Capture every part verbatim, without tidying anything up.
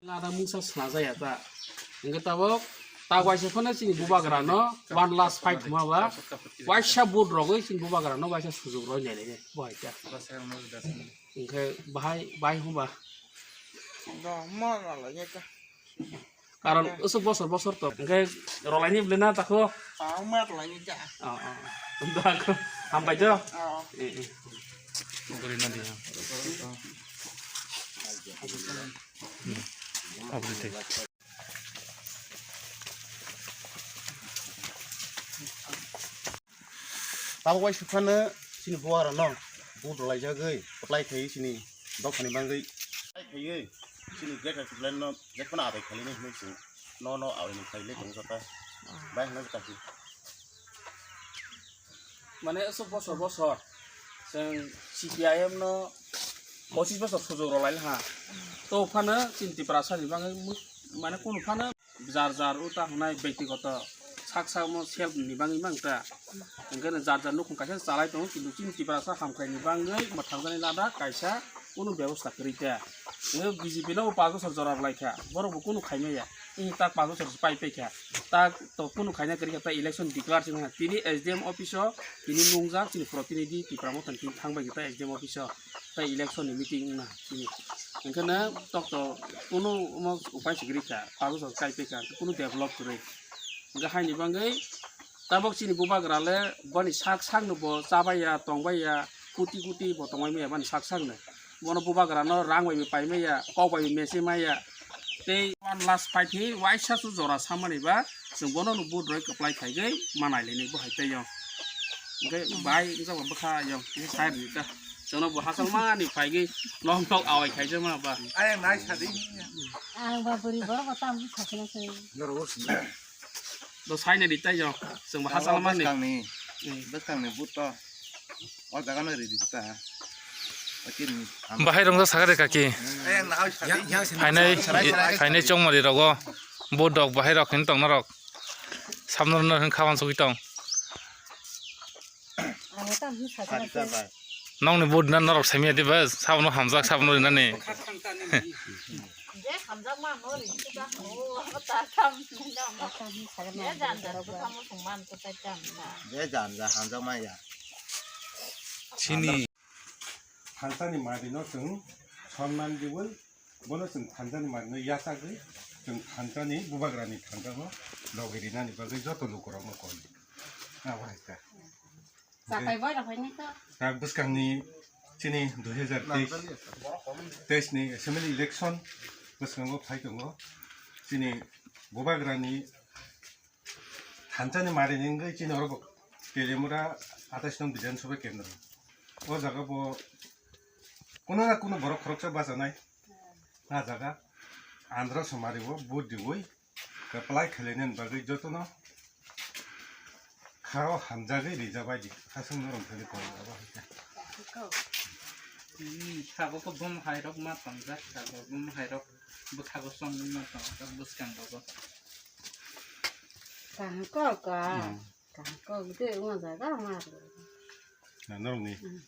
Ada mungsa snajaya ta. Hingke tabok ta waisa phano chini bubagra no one last fight huma ba. Waisa vote rogwi chini bubagra no waisa sujuk roi nai nai bo hai ta. Hingke bahai bai huma. Karon usuk bosor bosor to. Hingke rolaini bwlwi na tako. Ah, ma rolaini ta. Oh, oh. Hambai to. Oh. Eh, eh. Abo de. Tabok waisa phano chini bubagra no vote rwlaijagwi kwplai khaiwi chini dophani bangwi kwplai khaiwi chini greater Tipraland no jephano abai khailini hinwi chwng no no abai ni khaile tong jata bai hwnwi kaki. Mane aswk bosor bosor chwng C P I M no pochis bosor sujuk rwlai ha. To phano chini Tiprasa ni bagwi mu-, mane kunu phano jar jar uta hwnai byaktigoto sak sak mo self ni bagwi mang ta. Hwnkhe no jar jar nukhung kaisa chalai tongo, kintu chini Tiprasa hamkrai ni bagwi mwthangjani lada kaisa kunu bebosta kwrwi ta. Hwnkhe B J P no bo paanch bosor jora rwlai kha, borok bo kunu khai maya. Ini tak paanch bosor se pai pai kha. Tak to kunu khaina kwrwi kha, ta election declare se wngkha. Tini S D M office o tini nungjak chini protinidhi Tipra Motha ni tini thang bai kha ta S D M office o, ta election ni meeting wngna tini. Hwnkhe no tok to kunu omo upai se kwrwi kha, paanch bosor kai pai kha, kunu develop kwrwi. Hwnkhe haini bagwi tabok chini bubagra le boni sak sak no bo chabaiya, tongbaiya, kuti kuti bo tongbai maya bani sak sak no. Bono bubagra no rang bai pai maya, kok bai mese maya. Tei one last fight hi waisa su jora samani ba chwng bono no vote roi kwplai khaigwi manai lini bo hai tei yong. Hwnkhe bai wngkha bo bwkha yong, tei side ni ta. Chwngno bo hachal mani phaigwi nok nok awai khaijak ma ba. Ayang nai sadi. Ang ba bwrwi borok bo tamo sakna se. Norok bo sini. Do saina di tai jo. Chwng bo hachal mani. Bwskangni. Hmm. Bwskangni but to. O jaga no ridi ta. Bahai rong sakare kaki. Ayang nai sadi. Phainai, phainai chongmari rogo. But dok bahai rok hin tong norok. Samno no hin khawan sugui tong. Ang ta hin sakna se. Nokni but na norok saimya diba, sabono hamjak, sabono rinani. Je hamjak ma no ri ta no, ta kam no. Je jan jan ko kamo sung man ko ta kam na. Je jan jan hamjak ma ya. Chini. Thansani mari no chwng sonman diwi, bono chwng thansani mari no yachagwi, chwng thansani bubagrani thansa no logi rinani bagwi joto lukurok no koi. Abo hai ta. Chapai boy rok hai ni to. Tak bwskangni chini dui hazar teis, teis ni assembly election bwskango phai tongo. Chini bubagrani thansani mari ni wngwi chini oro bo Telimura atais nong Bidhan Sabha Kendra. O jaga bo kuno na kuno borok khoroksa bachanai. A jaga Andhra Somari o vote diwi. Kwplai khlainani bagwi jotono khao hamjagwi rijabaidi. Hasing norong thani koi abo hai khe. Hmm, sabo khe bum hairok ma tongjak, sabo bum hairok bwkhago chongwi ma tongjak bwskango bo. Kaham kok ka. Hmm. Kaham kok de wng jaga ma. Na norokni. Hmm.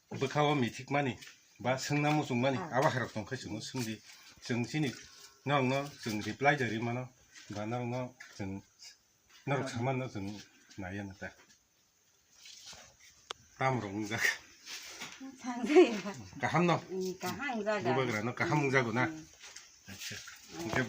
Bwkha o mithik mani ba swngna muchung mani, ah, abo hai rok tong khe chwng swng di, chwng chini norok no chwng reply da ri mano ba norok no chwng norok saman no chwng nai ya na ta. Tam rok wng jak. Thang de ya. Kaham no. Hmm, kaham jaga. Bubagra no kaham wng jago na. Hmm. Acha. Hingke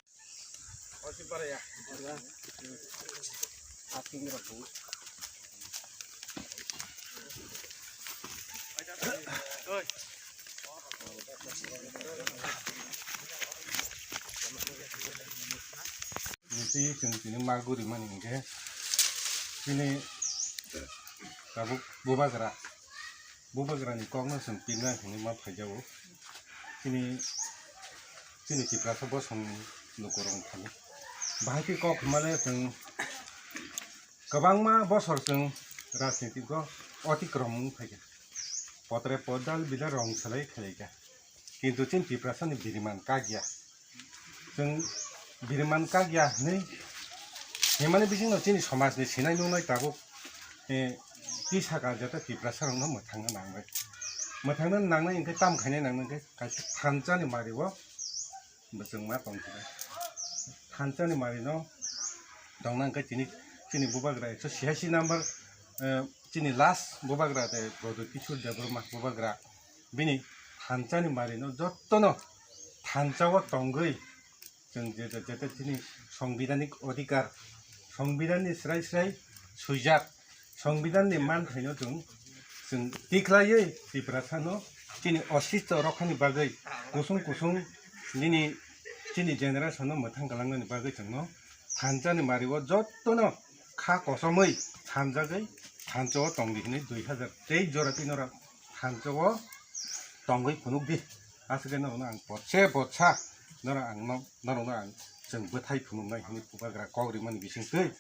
Twi chwng tini ma guri mani hingke chini tabuk bubagra. Bubagrani kokno chwng pirna hinwi ma phaijago. Chini, chini Tiprasa bosongni lukurok thani. Bahai khe kok hwnmale chwng kwbangma bosor chwng rajnitiko otikrom wng phaikha. Potre podal bidal rong salai khalaikha. Kintu chini Tiprasani biriman kakya. Chwng biriman kakya hinwi himani bisingno chini somajni sinai nungnai tabuk, eh, tisa kaljata Tiprasarokno mwthangna nangnai. Mwthangna nangnai hwnkhe tam khainai nangnai hwnkhe kaisa thansani mario Bwswngma tongthai. Thansa ni mari no tongna hwnkhe chini, chini bubagra ekso siyaisi number, eh, chini last bubagra de Pradyot Kishore Debbarma bubagra. Bini thansa ni mari no jotto no thansa o tongwi chwng jete, jete chini songbidanik odhikar, songbidan ni srai srai swijak, songbidan ni manthaino chwng, chwng tiklaiwi Tiprasano chini ositto rokhani bagwi kusung kusung nini chini generation no mwthang kwlangnani bagwi chwngno thansa ni mari o jottono kha kosomwi thanjagwi thansa o tongdi hinwi dui hazar teis jora twi norok thansa o tongwi phunukdi. Aswkhe norokno ang botse botsa norok ang no, norokno ang chwng bwthai phunuknai hinwi bubagra kok rimani bisingtwi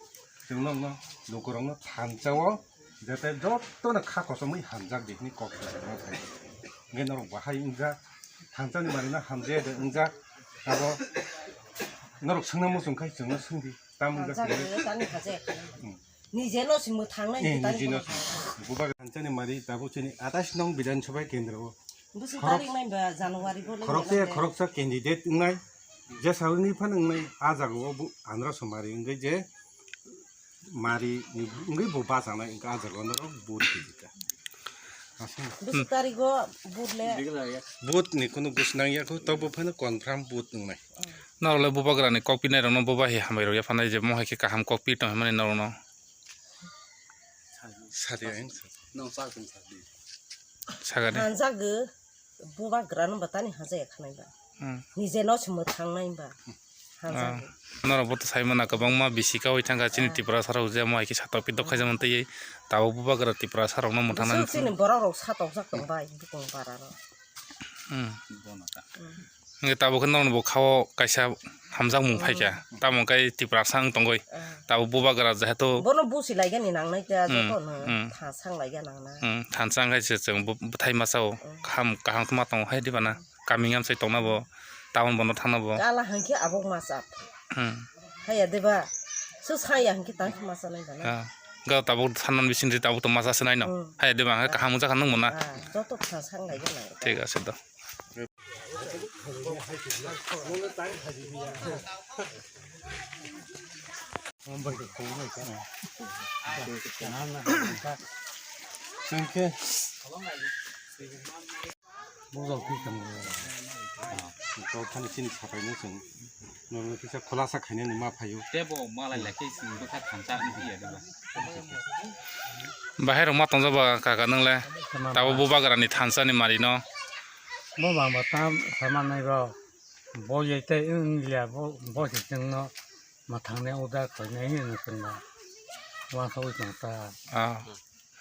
chwng norokno lukurokno thansa o jete jottono kha kosomwi hamjakdi hinwi kok rimani phai. Hwnkhe norok bahai wngjak, thansa ni mari no hamjaya de wngjak, abo norok swngna muchung khai chwngno swngdi, tamo wngjak Hamjak hinwi. Nini haje. Hmm. Nije no si mwthang nai Eh, tani niji no kono. Bubagra thansa ni mari tabuk chini atais nong Bidhan Sabha kendro o. Busi Khorok-, tarik nai ba January bo le khoroksa, melang de. Khoroksa candidate wngnai, je sauni phan wngnai, a jaga o bu andra somari wngwi je mari wngwi bo bachanai wngkha a jaga o norok vote rijikha. Aswk. Busi tarik o vote le. Vote ni kunu bwsnang ya kho, tobo phano confirm vote wngnai. Norok le bubagra ni kok pinai rok no bubahi hambai rok yaphanai je mohai khe kaham kok pi tong himani norok no. Sadi ang sa. Nong sa kung sadi. Sagani. Hanjagwi bubagra no batani hanjaya khanai ba. Hmm. Nije no se mwthang nai ba. Hanjagwi. Ah, norok bo to sai mana kwbangma bisi kawi thangkha chini Ah. Tiprasa rok je mo hai khe satok pitok khaijak mantwi tabuk bubagra Tiprasa rok no mwthang nai. Chini borok rok satok jak tong bai bukung bara rok. Hmm. Hmm. Hingke tabuk khe norokni bo kha-o kaisa hamjakmung phaikha. Mm. Tamo khe Tiprasa wng tongoi. Mm. Tabuk bubagra jehetu Bono busi laigani nangnai khe, mm, jotono mm. Thansang laiga nangna. Mm, thansang khe se chwng bo bwthai masa o. Mm. Kaham, kaham khe ma tongo hai diba na. Mm. Kami ngamsai tongna bo, town bono thangna bo. Kala hangkhe abok masa. Mm. Haya diba? Su saya hangkhe tang khe masa nai ba na. Ah. Ga tabuk thannan bising di tabuk to masa se nai no. Mm. Haya diba? Hangkhe kaham wngjakha nung bo na. Ah, joto thansang laiga nang. Thik ase do. Kok thani chini sapai no chwng. Norok kisa khulasa khainani ma phaio. Tebo malai lai khe chwng bwkha thansa wng phiya diba? Bahai rok ma tongjak ba kaka nwngle? Tama tabuk ba. Bubagra ni thansa ni mari no. Bo ma ba tam sama nai rok. Bo ye tei wng liya bo, bo se chwng no ma thang ne uda khoi nai ni no chwng no. Wa sa wi chwng ta. Ah.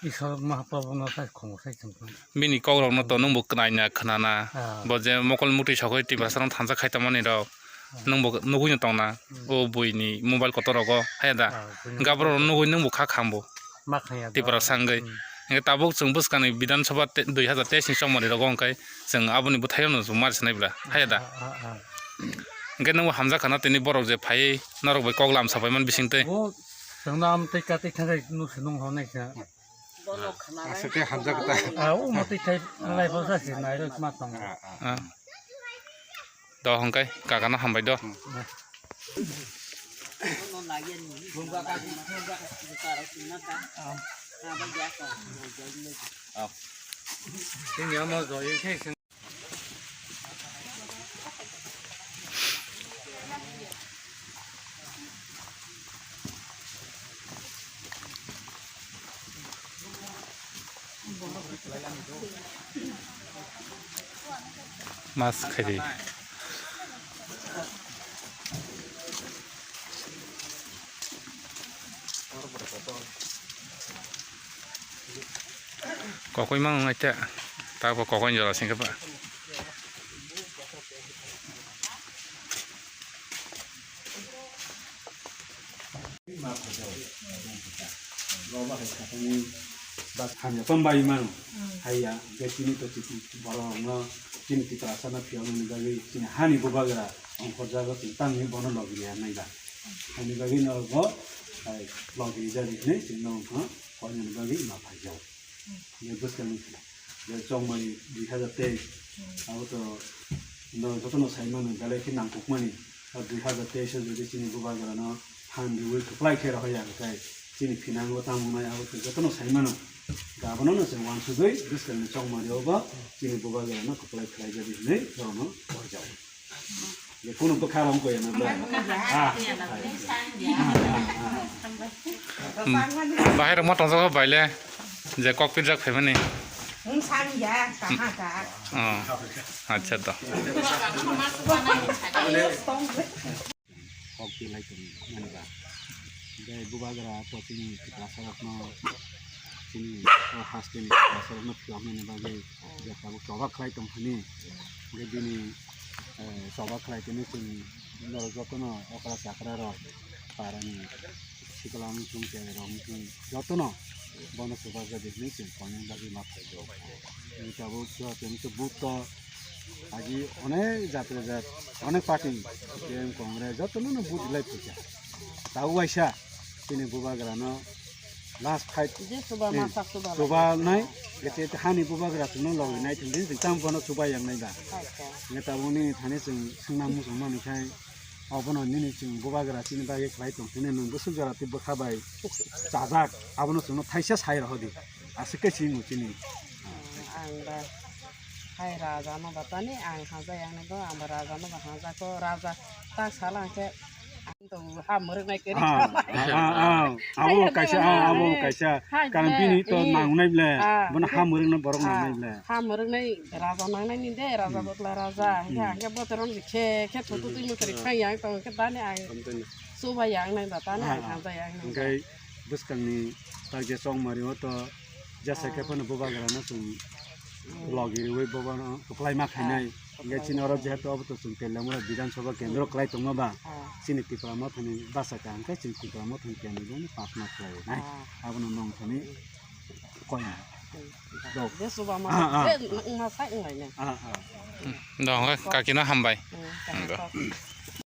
Isor Mahaprabhu no sai khongo sai chwngkha. Bini kok rok no to nwng bo khnai na khna na. Ah. Bo je mokol mukti sogwi Tiprasa rok thansa khai tongmani rok. Ah. Nwng bo nugui no tong na. Hmm. O bui ni mobile kotor rogo haya da. Ah, bui ni gabrok rok mobile. Nugui nwng bo kha kham bo. Ma khaya da. Tiprasa wngwi. Hmm. Hingke tabuk chwng bwskang ni Bidhan Sabha te-, dui hazar teis ni chongmani rogo hingke chwng aboni bwthai rok no chwng mar sinai bwla haya da. Ah, ah, ah. Hingke nwng bo hamjak khana tini borok je phai norok bai kok lam sapai man bising twi. Bo chwng no am tei ka tei thang no se nung hor nai kha. Bono khna Aswk khe hamjak ta. Ah, o mo tei thai lai pho sa se nai rok ma tong. Ah, ah. Ah. Do hwnkhe kakano hambai do. Hmm. Tini omo joi khe. Mas khaidi. Kokoi mang ngai te, ta bo kokoi jora sing khe ba. Hamya tong bai mano. Haiya, hingke chini to chini borok rok no chini Tiprasa no phiyok nani bagwi chini hani bubagra ongkhorjago chwng tamni bono logi ya nai ba. Hani bagwi norok bo, hai, logi rijak hinwi chwng norok no koinani bagwi ma phaijago. Hingke bwskang ni je chongmani dui hazar teis abo to No, jotono sai mano, belai khe nangkukmani. O dui hazar teis o jodi chini bubagrano phan riui kwplai khe rohor ya, hwnkhe chini phinango tamo wngnai, abo khe jotono sai mano. Abono no chwng uansugwi bwskangni chongmani obo chini bubagrano kwplai khlai jadi hwnwi borokno porijago. Je kunu bwkha rong koi na ba. Ah. Bahai rok ma tongsa baile je kok pirjak phaimani. Wng sang ya, kaha ka. Oh. Acha to. Kok pilai tong mani ba. Gai bubagra to chini Tiprasa rokno chini o haste ni Tiprasa rokno phiyok nani bagwi je tabuk choba khlai tong thani. Gai bini, eh, choba khlai tini chini norok jotono okra chakra rok parani sikla wng thung tere rok wng thung jotono bono chubagra di hwnwi chwng koinani bagwi ma phaio. Tabuk jotono buk to agi onek jat rejak, onek party, T M Congress, jotono no vote lai phaikha. Tabuk waisa chini bubagrano last fight, je chuba eh, ma sak chuba chuba lai. Nai, gete hani bubagra chwngno logi nai thwngdi, chwng tamo bono chuba yang nai ba. Acha. Neta bo nini thani chwng swngna muchung mani khai, obono nini chwng bubagra chini bagwi khlai tong thani nwng bwswk jora tei bwkha bai chajak, abono chwngno thaisa sai rohodi. Aswk khe chini chini. Ang ba hai raja no batani ang hajai ang bo ang ba raja no ba hajai ko raja ta sala ang khe ang to ha muruk nai keri. Ah, ah, ah, ah. Abo kaisa, ah, abo kaisa. Hai, karon bini to eh, nangnai ble. Ah, bono ha muruk no borok nangnai ble. Ha muruk nai raja nangnai ni de raja botla raja. Ang khe ang khe botorong khe khe thutu twi mukri phai yang tong khe dani ang. Suba yang nai ba tani ang hanja yang nai. Hingkai bwskangni tak je chongmari o to jesa khe phano bubagra no chwng logi riwi bubagra no kwplai ma khainai. Hingkai chini oro jehetu obo to chwng Teliamura Bidhan Sabha kendro kwlai tongma ba chini Tipra Mothani basa kaham khe chini Tipra Mothani kendro no pass ma khlai nai. Abono nong thani koi. Je suba ma je wngma sai wng lai nai. Dong kakino hambai. Kakino.